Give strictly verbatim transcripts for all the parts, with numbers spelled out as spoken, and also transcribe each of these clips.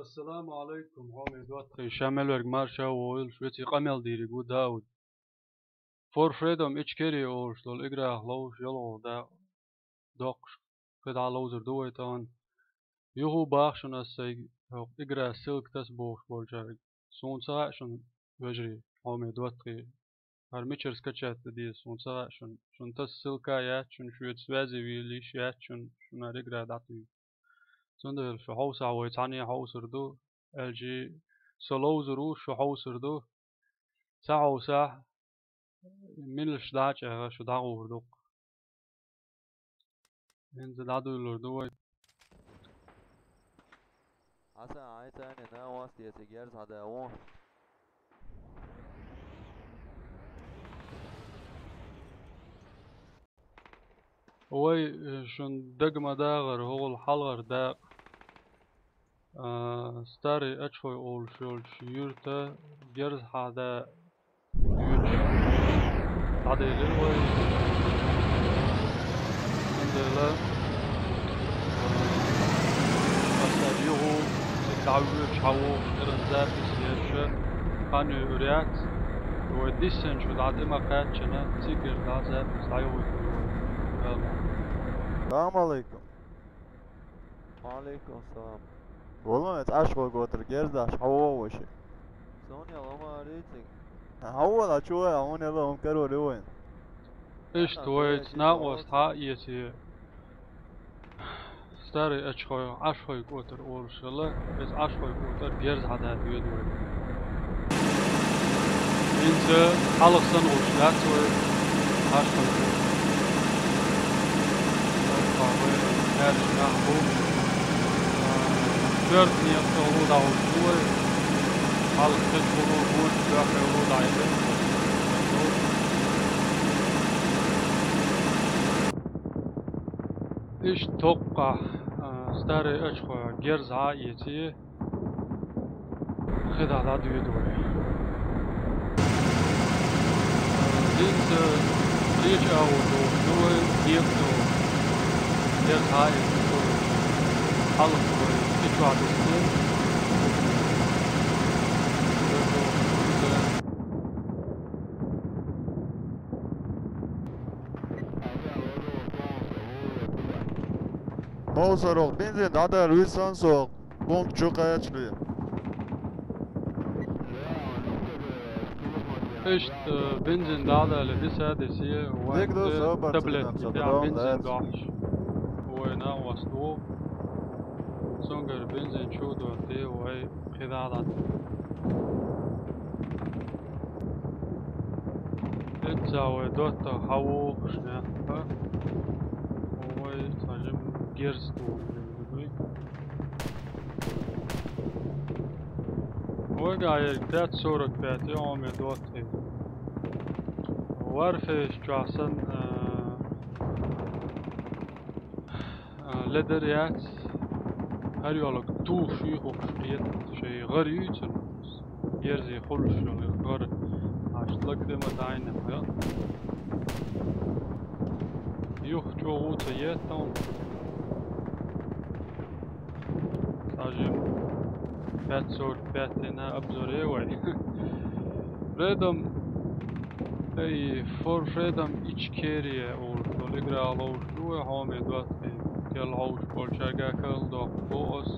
Ассаламу алейкум, хьоме доттагӀий, ша мел верг марша вогӀийла, шуьца къамел дийриг ву Дауд. For Freedom Ичкери олуш долу играх ловзуш йолхо дакъа доккхуш кхидӀа ловзур ду вай тахана. Юха боху шуна ас сайга, хӀокху игра ссылка таса бохуш болчаьрга. Суна ца хаьа шуна, вежарий, хьоме доттагӀий, хӀара мичара скачать дан деза, суна ца хаьа шуна. Шуна таса ссылка а яц шуна, шуьца связи вийла йиш яц шуна, шуна хӀара игра дӀатуьйсу. Цундела шу хьовсахь, вай цхьаьна хьовсур ду, аьлча со ловзур ву, шу хьовсур ду. Ца хьовсахь, милаш дӀа а чӀагӀа, шу дӀагӀур ду-кх. ХӀинца дӀадуьйлур ду вай. Хьасан, хьайн цайни нан васт еци герз хьада вон. Вай, э, шун дага ма дагӀара, хӀугӀул хьалхара дакъа. А, Старый Очхой олуш йолчу юьрта герз хьада дуьйцуш дӀаделира вай. Цундела, а, аса юху цига дӀавоьдуш хьан вогӀуш кхеран запись еш хан йойур яц. Вай диссинчу дӀа тӀе ма кхаьччина, цигара дӀа запись дӀайохуьйтур ю вай. Салам алейкум. Ва алейкум салам. Валлахи, Ӏаш хьо готар герз даш, хьо вогӀу вай ши. Соня лама рицик. Хьо вала чу вай, хьо не лам карор ю вайн. Иштта вай накъост хьа эси. Старый Очхой, Ӏаш хьой котар олуш хилла, иза Ӏаш хьой котар герз хьада доьду вай. ХӀинца хьалха санна гӀуш дац вай, Ӏаш хьой котар. Топха вай, аьрша нах бу. А, коьрта некъа тӀехула дӀагӀуш ду вай. Хьалха кхечу гӀуло гуш, боьхкалу дӀайдира. Иштта токкхахь, а, Старый Очхой герз хьа а эций, кхидӀа дӀадоьду вай. ХӀинца, а, кхечу агӀор дохуш ду вай, некъа тӀехула. Герз хьа а эций, хьалха вай кхечохь дисте. Мовсарх бензин дӀадала висан со, пункт чу кхачале. Иштта бензин дӀадала диса а дисе, вайн таблетки тӀехь бензин дохьуш. Вай накъост ву. Цуьнгара бензин чу доттий, вай кхидӀа дӀа. Эцца вай доттагӀа хьан вогӀуш некъ. Вай цхьа жима герз тухуш вай. Вайгахь ерг пять сорок пять ю, хьоме доттагӀий. Варфейс чохь санна, а, А, ледар яц, хӀара йолу туш юьйхуш кхета, шайн гӀар юьйцур, ерзий хуьлуш йолу гӀар, аша лаг де ма дайна, я? Юха чӀогӀа ца еттал. Сажим пять сорок пять обзоре вай. Фредом, эй, For Freedom Ичкерия олуш долу игра ловзуш ду вай, хьоме доттагӀий, кел хьовш болчаьрга кагал доккху боху ас,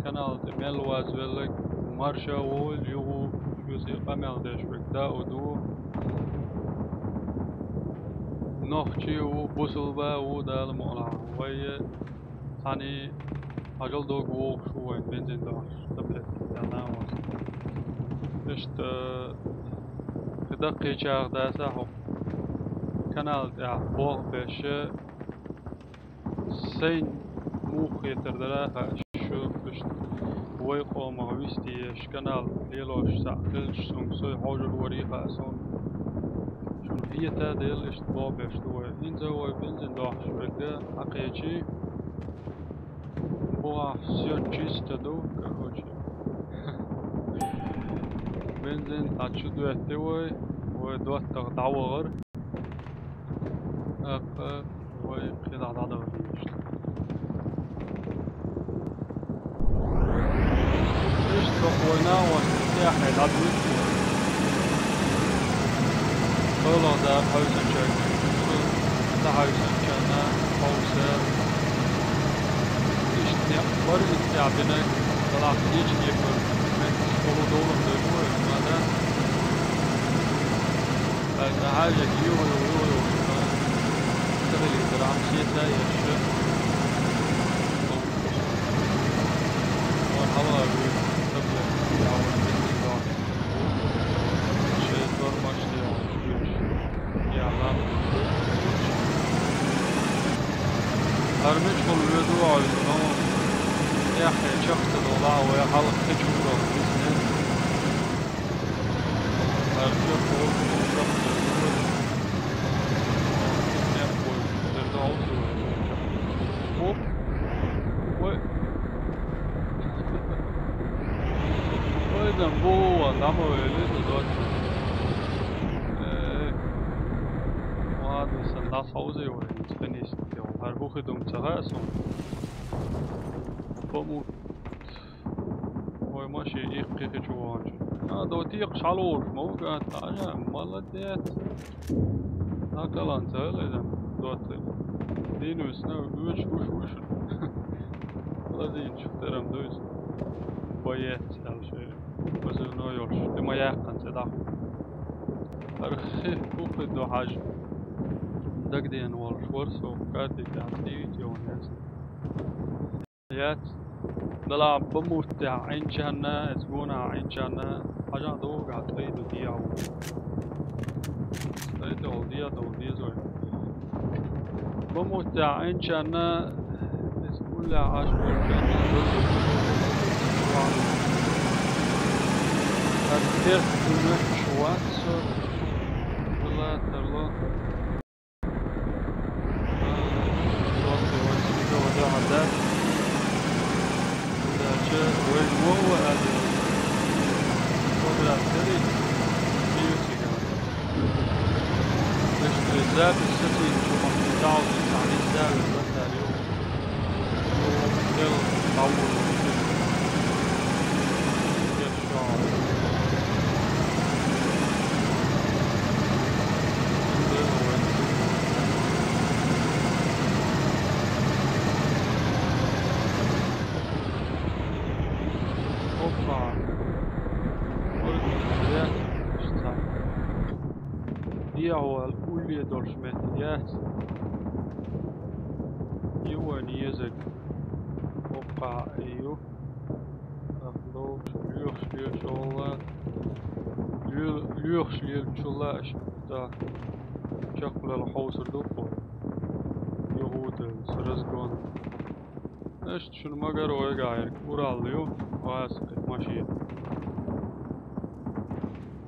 канал тӀе мел вазвелларг, марша вогӀийла юху, шуьца къамел деш верг Дауд ву. Нохчи ву, бусулба ву, Дала мукъ лахь. Вай цхьаьний хьажал дог вогӀуш ву вайн бензин дохьуш, таблетки тӀе нан вац. Иштта, кхидӀа кхечахь даса хӀокху канал тӀехь болх беш, сайна муха хетар дара хаьа, шу иштта вай къомах вистий еш канал лелош схьа хилча, цунга сой хьожур варий хаьа суна. Шуна хета а делла, иштта болх беш ду вай. ХӀинца вай бензин дохьуш верг хьакхечий. Бухахь всё чисто ду, короче. Бензин дӀа чу доьттий вай, вай доттагӀа дӀавахара. ТӀаккха вай кхидӀа дӀадахар дезаш ду. Нагахь тӀехьа дӀадуьйцу вай. КхоалгӀа дакъа хьовсанчаьрга дуьйцу, ца хьовсанчарна хьовса. Иштта некъ бара иза тӀехь бинарг, делахь кечкепара метташ болу довлам дойла вай, ма дац. Аса хьажа йогӀу, йогӀу, йогӀу, йогӀу шуна. Ца хилийтар, Ӏам сеца еш. Вон хьалха вуьйцу таблетка, я вот бензин дохуш. Шесть нормаш дехуш вуьйцу. Я лампа. Армечхула воьду Ӏойзуно. Эххе чакхца дола, вай хьалха хи чу дола, дисне. Арча хьоьжуш чакхца дола. Дисне хьоьжуш, дерда хьовсу вай. Оп. Вай. Вай, дан бу, дан бу, вели, дот. Э. Ладно, сан дас хьовзий вай, цхинис. Йо, хӀара хӀу хи ду ца хаьа суна. Помут. Вай машин иккхи хи чу ваханчу. А, до текхаш хьалуурш ма ву ган, таня, молодец. Накалан ца хилла, доттагӀа. Дийна висна, вуьш, вуьш, вуьш. Лазийначух терам дуйс. Боец, аьлла шераш. Позывной йолуш. ТӀе ма яьккхина цӀе дӀахо. ХӀара хи хӀу хи ду хьажа. Дагадеана волуш вара со, карти тӀехь дийвита йогӀун яц. Яц. Дала бамуттехь Ӏинчарна, эс гонахь Ӏинчарна, хьажахь догахь тӀай ду дехьа ву. ТӀай тӀехула дехьа долу дезой. Бамуттехь Ӏинчарна, эс гуллехь Ӏаш болчарна, дозу. Ас тесна ду мехкаш вац со, дала тарло. Опа! Дехьа вала улле долуш метта яц. Ю вайн езаг. Опа, ю. Ах, ловш, лоьхуш лелачул а, лоь-, лоьхуш лелачул а аша да чекхвала хьовсур ду кхо. Юхута, с разгон. Иштта шуна магар ойга гӀайриг, Урал ю, васа кхин машина.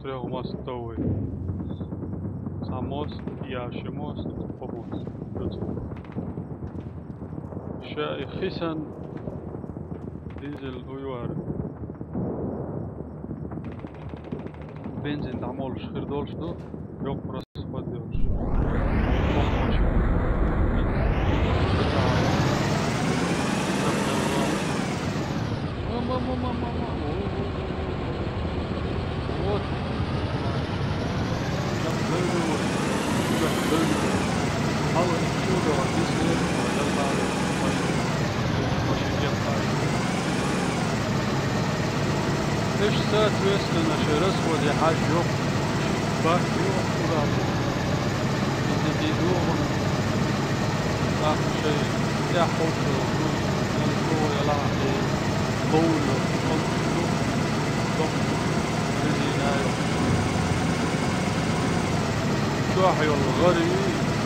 Трехмостовый. Цхьа мост, я ши мост, кхо мост. Ша и хисан дизель уйвар. Бензин дӀамолуш хир долуш ду, йоккха расход йолуш. Мама, мама, мама. Вот. Чакх дойдур, чакх дойдур. Хьала чудо дисир, ой, лалбале, машин, машин ехай. Эш, соответственно, ши расходе хьажа йоху, ши бак йоху Урале. Иза де догӀун, тӀаккха шайн тӀехь хьовчо, груз, мел чӀогӀа ялахь, и ловр йолу, чӀогӀа шу, доккха резина йолуш. Чохь йолу гӀари,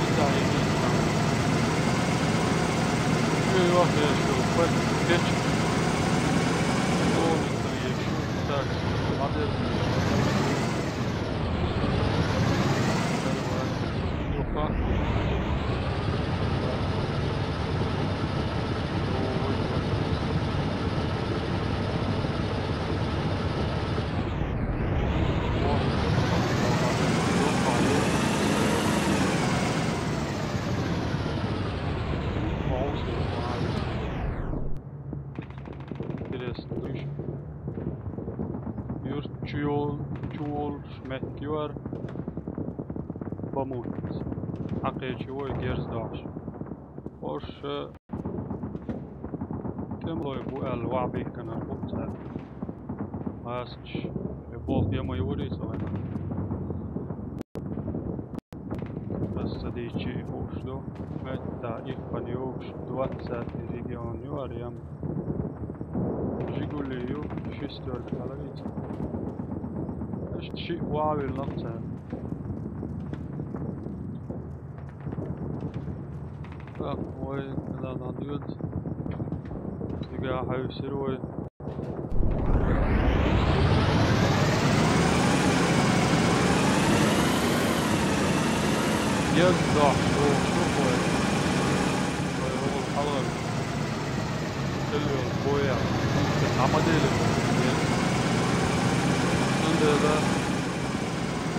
и ца йинчахь. Чоь йохъеш йолу пе-, печка. Ловр ца еш, так, ладер. Интересно, ну ещё. Чувол-, чуволуш меттиг ю ер Бамут. Хьакхечи вай герз дохьуш. Ош, э, кӀемалой бу аьлла ваӀ бихканар бу цара. Массача, э, болх я ма юрий ца вайна. Аса дийчи хууш ду. Метта ихпан югуш двадцатый регион ю ер ям. Жигули ю, шестёрка аьлла вица. Иштта шиъ ваӀ вилла цара. Так, вай, куда надо идти? Сега хьаьвсира вай. Герз дохьуш волуш ду вай. Вай вогӀу хьалхара. Тилла йолу боя. Амадели. Цундела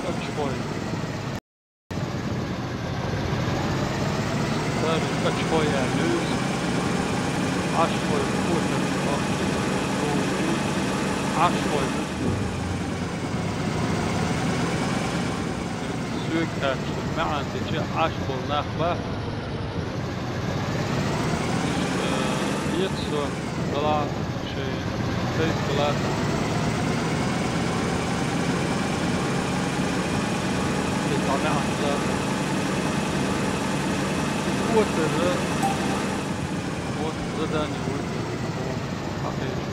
кӀачхой. Цара кӀачхой аьлла, Ӏашхой, котар, Ӏашхой. Соьга хаьттича, маьӀна деча Ӏаш болу нах бац. Иштта, э, эца со, гала шайн тайпа лата. Иза дӀа маьӀна лата. Котара, вот задание вуй. Хьакхечу.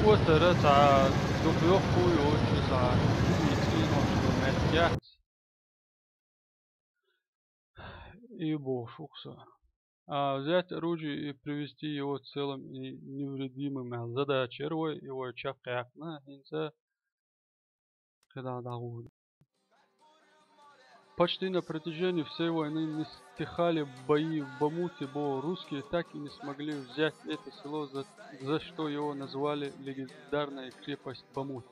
Котара цхьа дукха йоккха ю, цхьа кхин цӀенош ду меттиг яц. И бохуш ву-кх со. А взять оружие и привезти его целым и невредимым аьлла задача яра вай, и вай чекхъяьккхина, хӀинца кхидӀа дӀагӀур ду. Почти на протяжении всей войны не стихали бои в Бамуте, бо русские так и не смогли взять это село, за, за что его назвали легендарная крепость Бамут.